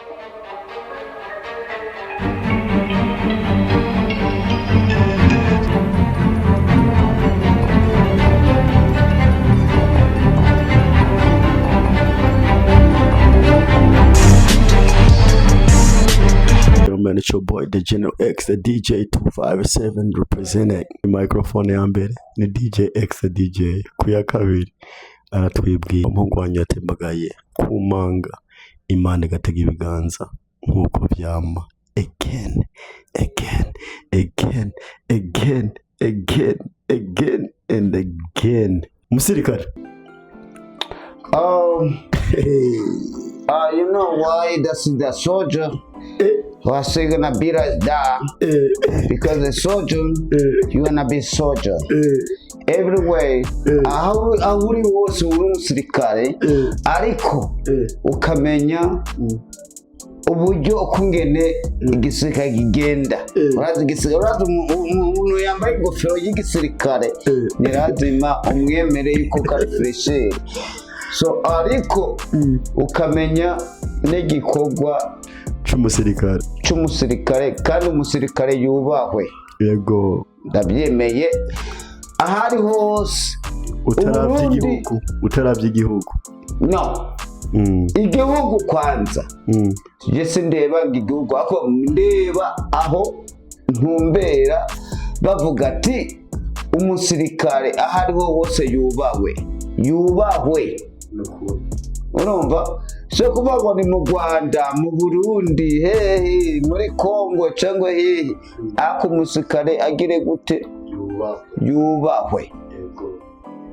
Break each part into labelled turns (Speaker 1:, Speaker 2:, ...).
Speaker 1: Yo man, it's your boy the General X, the DJ 257 representing. Microphone ya mbere ni DJ X the DJ, ku ya kabiri aratwibwiye umuhungu wanyu yatembagaye ku manga, Imana igatega ibiganza nk'uko vyama again, again, again, again, again, again and again. Umusirikare. Hey.
Speaker 2: You know why that's the soldier was still gonna beat us down? Because the soldier, you gonna be soldier everywhere. Aho uri hose uri umusirikare, ariko ukamenya uburyo ukungene igisirikare kigenda. Urazi igisirikare, urazi umuntu yambaye ingofero y'igisirikare, ni lazima umwemere yuko kari fraîcheur. So ariko ukamenya n'igikorwa
Speaker 1: c'umusirikare
Speaker 2: c'umusirikare, kandi umusirikare yubahwe.
Speaker 1: Yego.
Speaker 2: Ndabyemeye aho ari hose.
Speaker 1: Utaravye igihugu, utaravye igihugu.
Speaker 2: No, igihugu kwanza. Je sindeba ngo igihugu, ariko ndeba aho ntumbera bavuga ati umusirikare aho ariho hose yubahwe, yubahwe. Urumva, so kuvuga ngo ni mu Rwanda, mu Burundi, hehe, muri Kongo cyangwa hehe, ariko umusirikare agire gute? Yubahwe.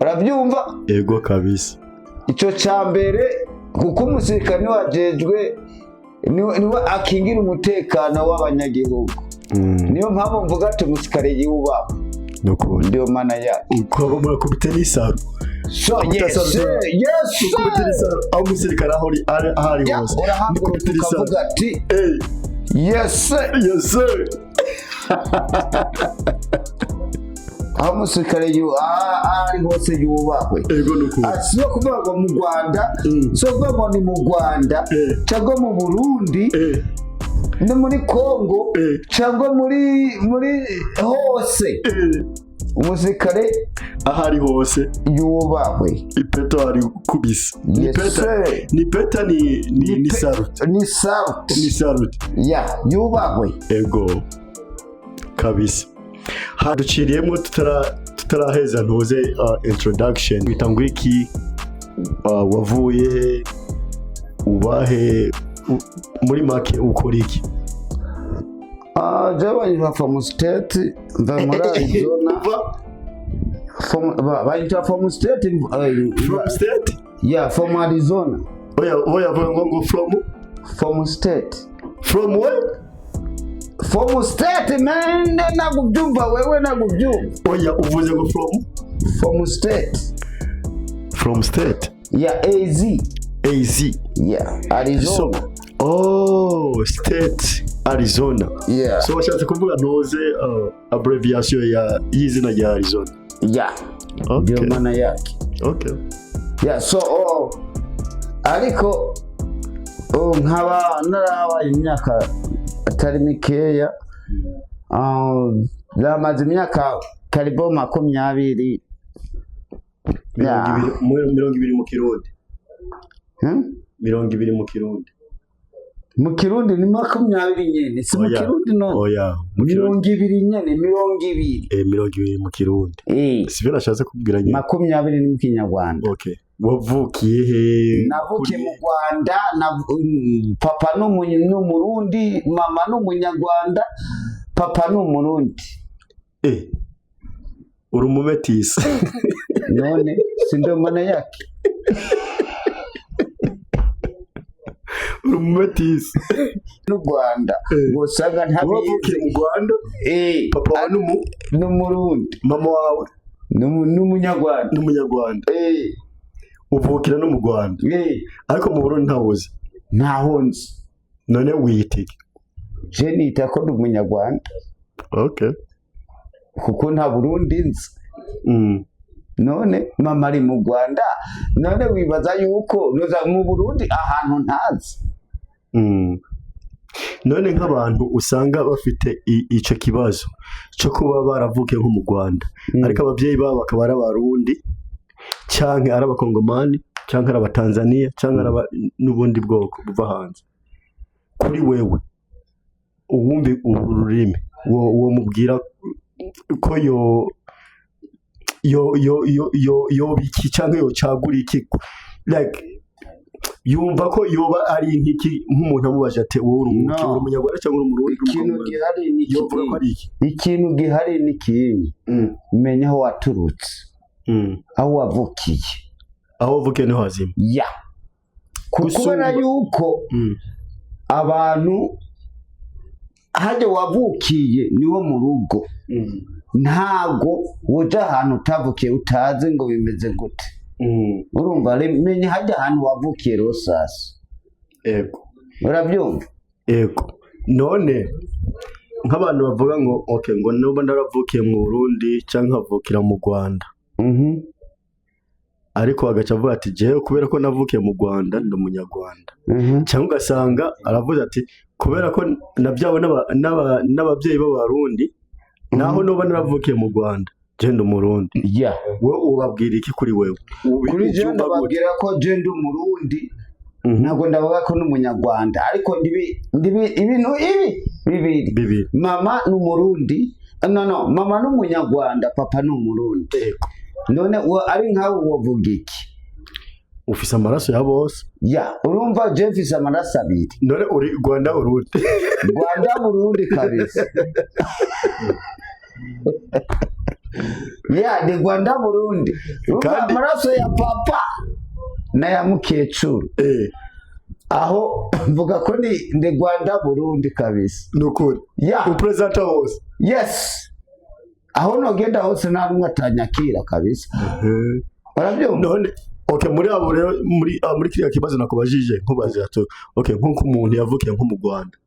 Speaker 2: Urabyumva?
Speaker 1: Ego kabisa.
Speaker 2: Icyo cya mbere, kuko umusirikare niwe ajejwe, niwe akingira umutekano w'abanyagihugu. Niyo mpamvu mvuga ati umusirikare yubahwe.
Speaker 1: Nukuri.
Speaker 2: Ndiyo mana yacu.
Speaker 1: Uko murakubita n'isaro.
Speaker 2: So
Speaker 1: Kubita
Speaker 2: yes.
Speaker 1: saro.
Speaker 2: Yes.
Speaker 1: Kubita n'isaro aho umusirikare aho ari, aho ari hose.
Speaker 2: Urahaguruka
Speaker 1: Nikubita n'isaro.
Speaker 2: ukavuga ati
Speaker 1: Hey,
Speaker 2: yes.
Speaker 1: Yes sir.
Speaker 2: Aho umusirikare aho ari hose yubahwe.
Speaker 1: Ego, nukuri.
Speaker 2: Ah, si yo kuvuga ngo mu Rwanda, si yo kuvuga ngo ni mu Rwanda cyangwa mu Burundi, no muri Kongo, cyangwa muri hose, umusirikare
Speaker 1: aho ari hose
Speaker 2: yubahwe.
Speaker 1: Ipeto ari kubisa ni
Speaker 2: Yes,
Speaker 1: peta
Speaker 2: sir.
Speaker 1: Ni peta, ni salute.
Speaker 2: Ni salute.
Speaker 1: Ni salute.
Speaker 2: Ya, yubahwe.
Speaker 1: Ego kabisa. Haduciriyemo tutaraheza ntuze introduction wita ngo iki, wavuye he, ubahe, muri make ukora iki?
Speaker 2: Ah, jewe banyita from state, mva muri Arizona. Banyita from state.
Speaker 1: From state?
Speaker 2: Yeah, from Arizona.
Speaker 1: Oya oya, vuga ngo from
Speaker 2: From state.
Speaker 1: From where?
Speaker 2: From state, man. Nakubyumva wewe, nakubyumva.
Speaker 1: Oya, uvuze ngo from
Speaker 2: From state.
Speaker 1: From state.
Speaker 2: Yeah, AZ.
Speaker 1: AZ.
Speaker 2: Yeah, Arizona.
Speaker 1: So, oh, state Arizona.
Speaker 2: Yeah.
Speaker 1: So washatse kuvuga ntuze abbreviation ya y'izina rya Arizona.
Speaker 2: Yeah.
Speaker 1: Okay.
Speaker 2: Ndio maana yake.
Speaker 1: Okay.
Speaker 2: Yeah, so oh, ariko oh, nkaba narahabaye imyaka atari mikeya. Namaze imyaka karibu 20.
Speaker 1: Mirongo
Speaker 2: Yeah.
Speaker 1: ibiri, 20 mu Kirundi.
Speaker 2: Hmm?
Speaker 1: 20 mu Kirundi.
Speaker 2: Mu Kirundi ni 20 nyene, si mu
Speaker 1: Oya.
Speaker 2: Kirundi no.
Speaker 1: Oya, mu Kirundi.
Speaker 2: 20 nyene, 20.
Speaker 1: 20 mu Kirundi. Sivyo nashatse kubwira nyine.
Speaker 2: 20 ni mu Kinyarwanda.
Speaker 1: Okay, wavukiye he?
Speaker 2: Navukiye mu Rwanda na papa ni Umurundi, mama ni Umunyarwanda, papa ni Umurundi.
Speaker 1: Uri umumetisi.
Speaker 2: None si ndo maana yake?
Speaker 1: Uri umumetisi.
Speaker 2: N'u Rwanda usanga
Speaker 1: Wavukiye
Speaker 2: ntabizi.
Speaker 1: Mu Rwanda. Papa wawe
Speaker 2: Ni Umurundi.
Speaker 1: Mama wawe?
Speaker 2: Ni Umunyarwanda.
Speaker 1: N'umunyarwanda. Uvukira no mu Rwanda?
Speaker 2: Eh.
Speaker 1: Ariko mu Burundi ntawuzi?
Speaker 2: Ntaho nzi.
Speaker 1: None wiyitike?
Speaker 2: Je nita ko ndi Umunyarwanda.
Speaker 1: Okay.
Speaker 2: Kuko nta Burundi nzi. None mama ari mu Rwanda, none wibaza yuko noza mu Burundi ahantu ntazi?
Speaker 1: None nk'abantu usanga bafite ico kibazo cyo kuba baravukiye nko mu Rwanda, ariko ababyeyi babo bakaba ari Abarundi canke ari Abakongomani canke ari Abatanzania canke ari n'ubundi bwoko buva hanze, kuri wewe uwumvi uru rurimi wo mubwira ko yo biki canke yo cagura iki? Like, yumva ko yoba ari nk'iki, nk'umuntu amubaje ati: "Wowe uri umuki?"
Speaker 2: No.
Speaker 1: Uri Umunyarwanda cyangwa uri Umurundi, uri
Speaker 2: Ikintu
Speaker 1: Umukongomani?
Speaker 2: gihari ni
Speaker 1: Yovuga ko
Speaker 2: iki.
Speaker 1: ari iki?
Speaker 2: Ikintu gihari ni kinyi, menya aho waturutse, aho wavukiye.
Speaker 1: Aho wavukiye niho hazima.
Speaker 2: Ya. Kubera yuko abantu hajya wavukiye niwo mu rugo, ntago woja ahantu utavukiye utazi ngo bimeze gute. Urumva, menya hajya ahantu wavukiye rero sasa. Urabyumva?
Speaker 1: Ego. None nk'abantu bavuga ngo okay, ngo nuba naravukiye mu Burundi cyangwa nkavukira mu Rwanda, ariko agaca avuga ati: "Jewe kubera ko navukiye mu Rwanda ndi Umunyarwanda." Cyangwa ugasanga aravuze ati: "Kubera ko nabyawe n'ababyeyi b'Abarundi, naho nuba naravukiye mu Rwanda, je ndi Umurundi." Wowe ubabwira iki kuri wewe?
Speaker 2: Kuri jewe
Speaker 1: Ubyumva gute?
Speaker 2: ndababwira ko je ndi Umurundi. Ntabwo ndavuga ko n'Umunyarwanda, ariko ndibi ibintu ibi bibiri.
Speaker 1: Bibiri.
Speaker 2: Mama ni Umurundi, no, mama ni Umunyarwanda, papa ni Umurundi. None ari nkawe wovuga iki?
Speaker 1: Ufise amaraso ya bose.
Speaker 2: Ya, urumva je mfise amaraso abiri.
Speaker 1: None uri Rwanda, Urundi?
Speaker 2: Rwanda, Burundi kabisa. Ya, ni Rwanda, Burundi. Urumva, amaraso ya papa n'aya mukecuru. Aho mvuga ko ni ndi Rwanda, Burundi kabisa.
Speaker 1: Nukuri?
Speaker 2: Ya.
Speaker 1: Upresenta hose?
Speaker 2: Yes, aho nogenda hose nta numwe atanyakira kabisa, urabyumva?
Speaker 1: None okay, muri abo rero, muri kiriya kibazo nakubajije, nkubaze ati okay, nk'uko umuntu yavukiye nko mu Rwanda,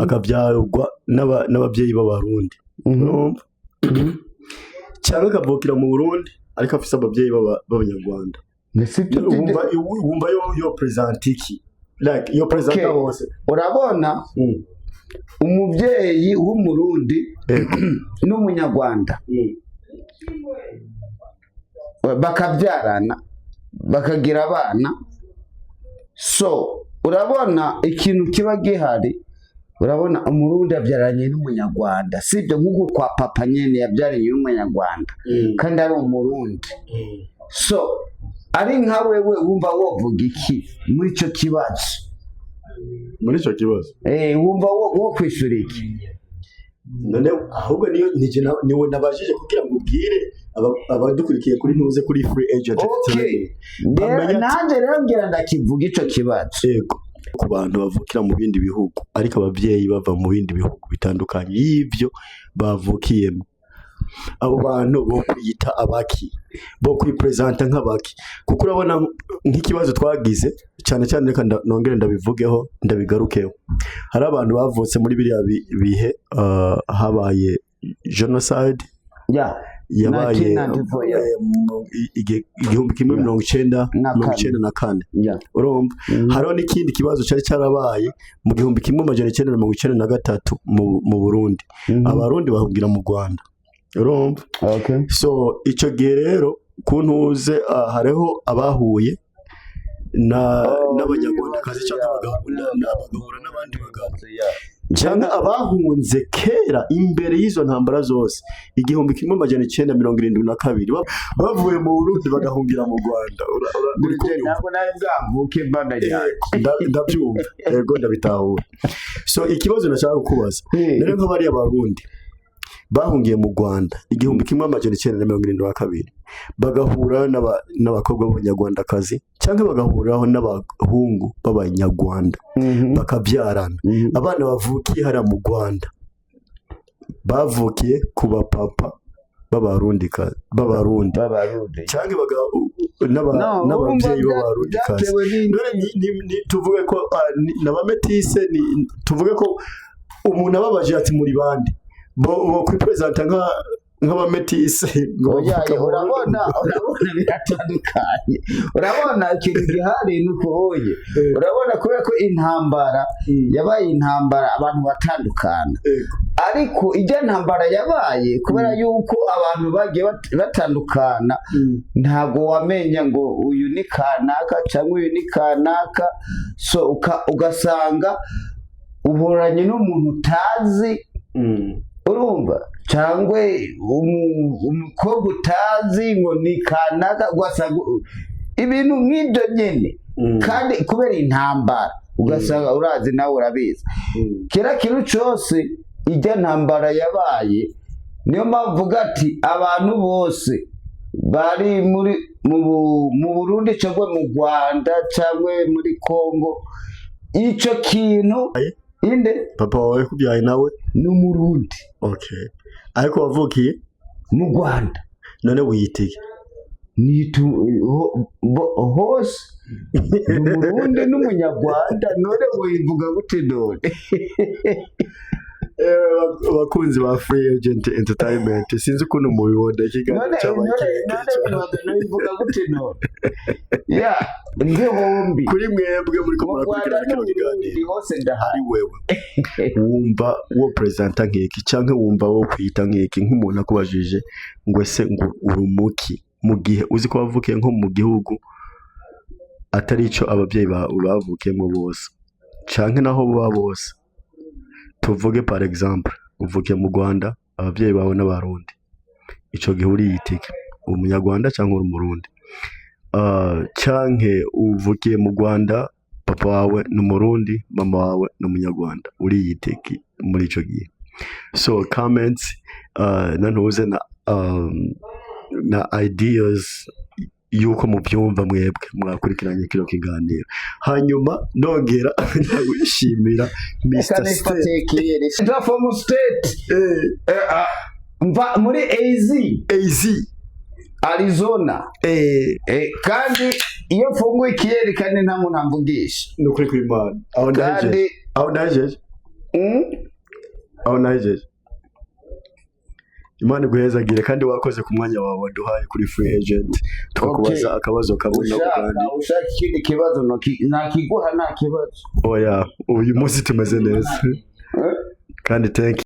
Speaker 1: akabyarwa n'ababyeyi b'Abarundi, urumva, cyangwa akavukira mu Burundi ariko afise ababyeyi b'Abanyarwanda,
Speaker 2: Ndetse ibyo
Speaker 1: wumva yo present iki? Like, yo present hose?
Speaker 2: Urabona, umubyeyi w'Umurundi n'Umunyarwanda bakabyarana bakagira abana, so urabona ikintu kiba gihari, urabona Umurundi abyaranye n'Umunyarwanda, sibyo? Nk'uku kwa papa nyene yabyaranye n'Umunyarwanda kandi ari Umurundi. So ari nka wewe wumva wovuga iki muri ico kibazo?
Speaker 1: Muri ico kibazo?
Speaker 2: Wumva wo kwishura iki?
Speaker 1: None ahubwo niyo nije niwe nabajije kugira ngo ubwire abadukurikiye kuri ntuze kuri Free Agent
Speaker 2: Okay.
Speaker 1: bamenye ati-
Speaker 2: Nanjye rero ngira ndakivuga ico kibazo.
Speaker 1: Yego, ku bantu bavukira mu bindi bihugu ariko ababyeyi bava mu bindi bihugu bitandukanye y'ibyo bavukiyemo, abo bantu bo kwiyita abaki, bo kwipresenta nk'abaki? Kuko urabona nk'ikibazo twagize cyane cyane, reka nongere ndabivugeho, ndabigarukeho, hari abantu bavutse muri biriya bihe habaye genocide yabaye
Speaker 2: 1994, yeah.
Speaker 1: 1994.
Speaker 2: Na kane.
Speaker 1: Urumva, hariho n'ikindi kibazo cyari cyarabaye mu 1993 mu Burundi, Abarundi bahungira mu Rwanda, urumva? So icyo gihe rero kuntuze hariho abahuye na n'Abanyarwandakazi cyangwa bagahura n'abandi bagabo, cyangwa abahunze kera imbere y'izo ntambara zose, 1972, bavuye mu Burundi bagahungira mu Rwanda. Uri kubyumva?
Speaker 2: Ntabwo nari bwavuke mbana yanjye.
Speaker 1: Ndabyumva, yego, ndabitahura. So ikibazo nashaka kukubaza rero, nk'abariya Barundi bahungiye mu Rwanda 1972, bagahura n'abakobwa b'Abanyarwandakazi cyangwa bagahuriraho n'abahungu b'Abanyarwanda, bakabyarana, abana bavukiye hariya mu Rwanda bavukiye ku bapapa b'Abarundi
Speaker 2: B'Abarundi.
Speaker 1: cyangwa
Speaker 2: No,
Speaker 1: n'ababyeyi
Speaker 2: urumva
Speaker 1: b'Abarundikazi.
Speaker 2: byatewe
Speaker 1: None tuvuge ko n'abametise, tuvuge ko umuntu ababaje ati: "Muri bande?" Bo kwipresenta nka Nk'abametise ngo
Speaker 2: Oya,
Speaker 1: bavuka mu
Speaker 2: urabona biratandukanye. Urabona, ikintu gihari ni ukubonye, urabona, kubera ko intambara yabaye intambara, abantu batandukana. Ariko ijya ntambara yabaye kubera yuko abantu bagiye batandukana, ntabwo wamenya ngo uyu ni kanaka cyangwa uyu ni kanaka. So ugasanga uhoranye n'umuntu utazi, urumva, cyangwa umukobwa utazi ngo ni kanaka, ugasanga ibintu nk'ibyo nyine. Kandi kubera intambara, ugasanga urazi, nawe urabizi, kera kintu cyose ijya ntambara yabaye. Niyo mpamvu uvuga ati abantu bose bari muri mu Burundi cyangwa mu Rwanda cyangwa muri Congo, icyo kintu inde?
Speaker 1: Papa wawe kubyaye nawe?
Speaker 2: Ni Umurundi.
Speaker 1: Okay, ariko wavukiye?
Speaker 2: Mu Rwanda.
Speaker 1: None wiyitege?
Speaker 2: Nitu hose ni Umurundi n'Umunyarwanda. None wivuga gute none?
Speaker 1: Abakunzi ba Free Agent Entertainment, sinzi ukuntu mubibona ikiganiro
Speaker 2: None
Speaker 1: cyabaye
Speaker 2: none
Speaker 1: kirekire
Speaker 2: none
Speaker 1: cyane.
Speaker 2: Wivuga gute none? Ya ndi hombi.
Speaker 1: Kuri mwebwe muriko
Speaker 2: Mu Rwanda
Speaker 1: murakurikirana kino
Speaker 2: no mu
Speaker 1: kiganiro,
Speaker 2: Burundi hose ndahari.
Speaker 1: ari wewe wumva wo presenta nk'iki, canke wumva wo kwita nk'iki, nk'umuntu akubajije ngo ese ngo uri umuki, mu gihe uzi ko wavukiye nko mu gihugu atari ico abavyeyi bawe bavukiyemo bose, canke naho baba bose, tuvuge par exemple uvukiye mu Rwanda, abavyeyi bawe n'Abarundi, ico gihe uriyitike Umunyarwanda canke uri Umurundi? Canke uvukiye mu Rwanda, papa wawe ni Umurundi, mama wawe ni Umunyarwanda, uriyitiki muri ico gihe? So comments na ntuze na ideas yuko mubyumva mwebwe mwakurikiranye kino kiganiro. Hanyuma nongera ndawishimira Mr. State.
Speaker 2: Nifate from state. Mva muri AZ.
Speaker 1: AZ.
Speaker 2: Arizona. Kandi iyo mfunguye ikiyeri, kandi nta muntu amvugisha.
Speaker 1: Ni ukuri kw'Imana, aho ndahejeje.
Speaker 2: Kandi
Speaker 1: Aho ndahejeje. Aho ndahejeje. Imana iguhezagire, kandi wakoze ku mwanya wawe waduhaye kuri Free Agent, tukakubaza akabazo kamwe nako.
Speaker 2: Ushaka
Speaker 1: Kandi
Speaker 2: ushaka ikindi kibazo, nakiguha, nta kibazo.
Speaker 1: Oya, uyu munsi tumeze neza.
Speaker 2: Eh?
Speaker 1: Kandi thank